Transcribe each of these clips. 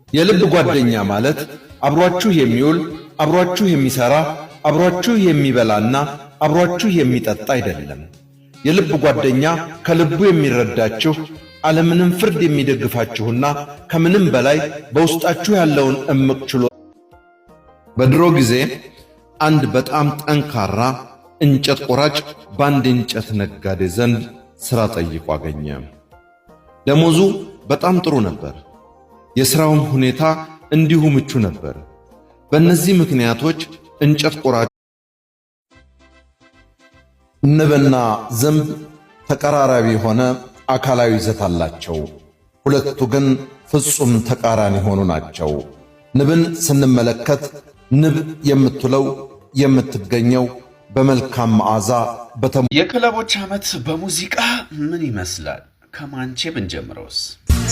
የልብ ጓደኛ ማለት አብሯችሁ የሚውል፣ አብሯችሁ የሚሰራ፣ አብሯችሁ የሚበላና አብሯችሁ የሚጠጣ አይደለም። የልብ ጓደኛ ከልቡ የሚረዳችሁ፣ ዓለምንም ፍርድ የሚደግፋችሁና ከምንም በላይ በውስጣችሁ ያለውን እምቅ ችሎ። በድሮ ጊዜ አንድ በጣም ጠንካራ እንጨት ቆራጭ በአንድ እንጨት ነጋዴ ዘንድ ሥራ ጠይቆ አገኘ። ደሞዙ በጣም ጥሩ ነበር። የሥራውም ሁኔታ እንዲሁ ምቹ ነበር። በእነዚህ ምክንያቶች እንጨት ቆራጭ። ንብና ዝንብ ተቀራራቢ የሆነ አካላዊ ይዘት አላቸው። ሁለቱ ግን ፍጹም ተቃራኒ የሆኑ ናቸው። ንብን ስንመለከት ንብ የምትለው የምትገኘው በመልካም መዓዛ። የክለቦች ዓመት በሙዚቃ ምን ይመስላል? ከማንቼ ብንጀምረውስ?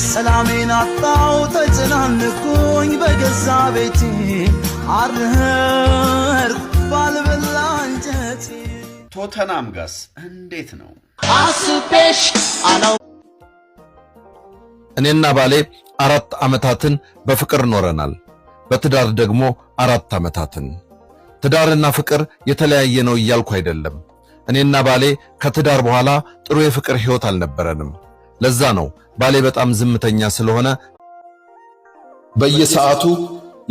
ሰላሜን አጣው፣ ተጨናንኩኝ፣ በገዛ ቤቴ አረርኩ ባልበላ አንጀቴ። ቶተናም ጋስ እንዴት ነው? አስቤሽ አላው። እኔና ባሌ 4 ዓመታትን በፍቅር ኖረናል። በትዳር ደግሞ 4 ዓመታትን። ትዳርና ፍቅር የተለያየ ነው እያልኩ አይደለም። እኔና ባሌ ከትዳር በኋላ ጥሩ የፍቅር ሕይወት አልነበረንም። ለዛ ነው ባሌ በጣም ዝምተኛ ስለሆነ በየሰዓቱ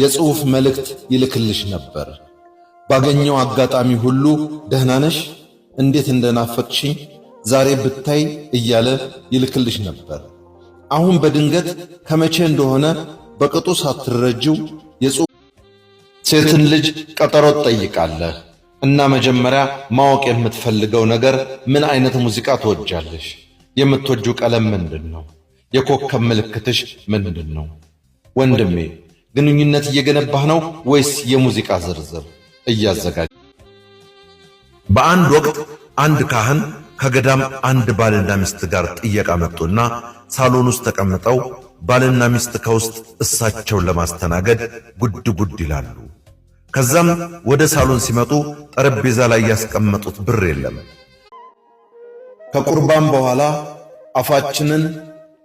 የጽሑፍ መልእክት ይልክልሽ ነበር። ባገኘው አጋጣሚ ሁሉ ደህና ነሽ፣ እንዴት እንደናፈቅሽኝ ዛሬ ብታይ እያለ ይልክልሽ ነበር። አሁን በድንገት ከመቼ እንደሆነ በቅጡ ሳትረጂው የጽሑፍ። ሴትን ልጅ ቀጠሮ ትጠይቃለህ እና መጀመሪያ ማወቅ የምትፈልገው ነገር ምን አይነት ሙዚቃ ትወጃለሽ? የምትወጂው ቀለም ምንድን ነው? የኮከብ ምልክትሽ ምንድን ነው? ወንድሜ፣ ግንኙነት እየገነባህ ነው ወይስ የሙዚቃ ዝርዝር እያዘጋጀ? በአንድ ወቅት አንድ ካህን ከገዳም አንድ ባልና ሚስት ጋር ጥየቃ መጡና ሳሎን ውስጥ ተቀምጠው ባልና ሚስት ከውስጥ እሳቸውን ለማስተናገድ ጉድ ጉድ ይላሉ። ከዛም ወደ ሳሎን ሲመጡ ጠረጴዛ ላይ ያስቀመጡት ብር የለም። ከቁርባን በኋላ አፋችንን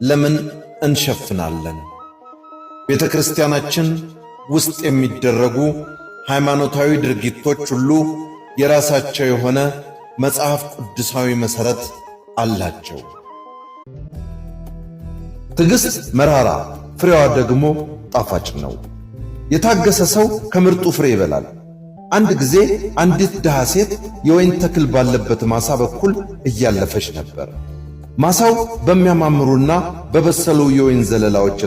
ለምን እንሸፍናለን? ቤተ ክርስቲያናችን ውስጥ የሚደረጉ ሃይማኖታዊ ድርጊቶች ሁሉ የራሳቸው የሆነ መጽሐፍ ቅዱሳዊ መሠረት አላቸው። ትዕግሥት መራራ፣ ፍሬዋ ደግሞ ጣፋጭ ነው። የታገሰ ሰው ከምርጡ ፍሬ ይበላል። አንድ ጊዜ አንዲት ድሃ ሴት የወይን ተክል ባለበት ማሳ በኩል እያለፈች ነበር። ማሳው በሚያማምሩና በበሰሉ የወይን ዘለላዎች።